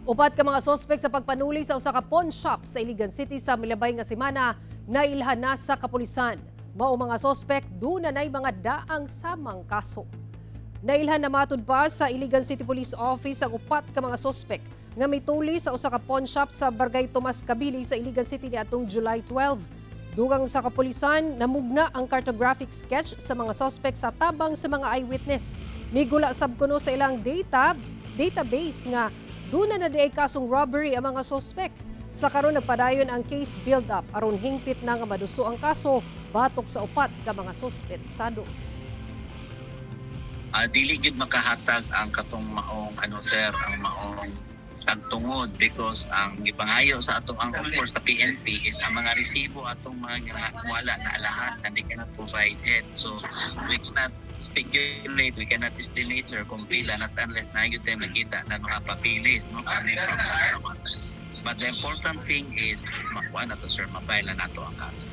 Upat ka mga sospek sa pagpanuli sa usa ka pawn shop sa Iligan City sa milabay nga semana nailhan na sa kapulisan. Mao mga sospek duna nay mga daang samang kaso. Nailhan na matud pa sa Iligan City Police Office ang upat ka mga sospek nga mituli sa usa ka pawn shop sa Barangay Tomas Cabili sa Iligan City niadtong July 12. Dugang sa kapulisan, namugna ang cartographic sketch sa mga sospek sa tabang sa mga eyewitness. Migula sab kuno sa ilang database nga duna na diay kasong robbery ang mga sospek. Sa karon, nagpadayon ang case build-up aron hingpit na nga maduso ang kaso batok sa upat ka mga sospetsado. Dili gyud makahatag ang katong maong ano, sir, ang maong tagtungod because ang gipangayo sa atong ang of course sa PNP is ang mga resibo atong mga wala na alahas and they cannot provide it. So we cannot speculate, we cannot estimate, sir, kung pila, not unless na gyud tayo makita na mga papilis, no, coming from the kawatan. But the important thing is makuha na to, sir, mapaila na to ang kaso.